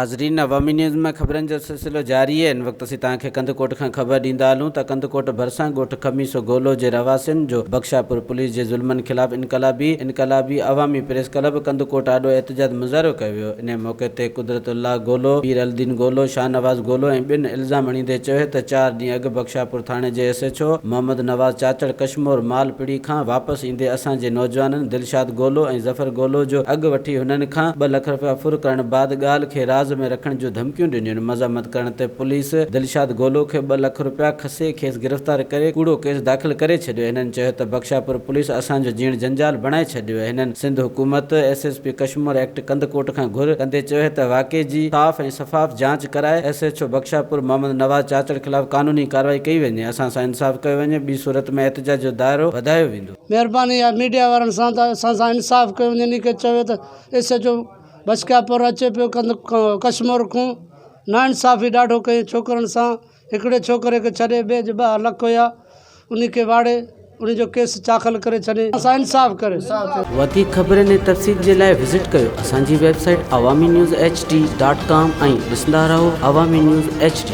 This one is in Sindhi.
ناظرين عوامي نيوز ۾ خبرن جو سلسلو جاري آهي هن وقت اسين توهان کي ڪنڌڪوٽ کان خبر ڏيندا هلون ته ڪنڌڪوٽ ڀرسان ڳوٺ خميسو گولو جي رهواسين جو بخشاپور پوليس جي ظلمن خلاف انقلابي انقلابي عوامي پريس ڪلب ڪنڌڪوٽ آڏو احتجاج مظاهرو ڪيو ويو انهي موقعي تي قدرت الله گولو، پير الدين گولو، شاهنواز گولو ۽ ٻين الزام هڻيندي چيو ته چار ڏينهن اڳ بخشاپور ٿاڻي جي S H O Muhammad Nawaz Chachar Kashmore مال پڙي کان واپس ايندي اسان جي نوجوانن دلشاد گولو ۽ ظفر گولو جو اڳ وٺي هنن کان ٻه لک رپيا ڦر ڪرڻ بعد ڳالهه کي راز ۾ رکڻ جون ڌمڪيون ڏنيون. مزاحمت ڪرڻ تي پوليس دلشاد گولو کي ٻه لک رپيا کسي کيس گرفتار ڪري ڪوڙو ڪيس داخل ڪري ڇڏيو. هنن چيو ته بخشاپور پوليس اسان جو جيئڻ جنجال بڻائي ڇڏيو. هنن سنڌ حڪومت، S S P Kashmore act Kandhkot کان گهر ڪندي چيو ته واقعي جي صاف ۽ شفاف جاچ ڪرائي S H O Bakhshapur Muhammad Nawaz Chachar خلاف قانوني ڪارروائي ڪئي وڃي، اسان سان انصاف ڪيو وڃي، ٻي صورت ۾ احتجاج جو دائرو وڌايو ويندو. مهرباني آهي ميڊيا وارن سان ته اسان سان انصاف ڪيو وڃي انهي کي چوي ته ايس ايڇ او بشڪاپور اچي پيو ڪنڌ ڪشمور کون ناانصافي ڏاڍو ڪئي ڇوڪرن سان هڪڙي ڇوڪري کي ڇڏي ٻئي جي ٻه لک هيا انهي کي واڙي انهي جو ڪيس چاخل ڪري ڇڏي اسان انصاف ڪري. وڌيڪ خبرن ۽ تفصيل جي لاء وزٽ ڪيو اسان جي website Awami news H D dot com ۽ ڏسندا رهو عوامي نيوز ايڇ ڊي.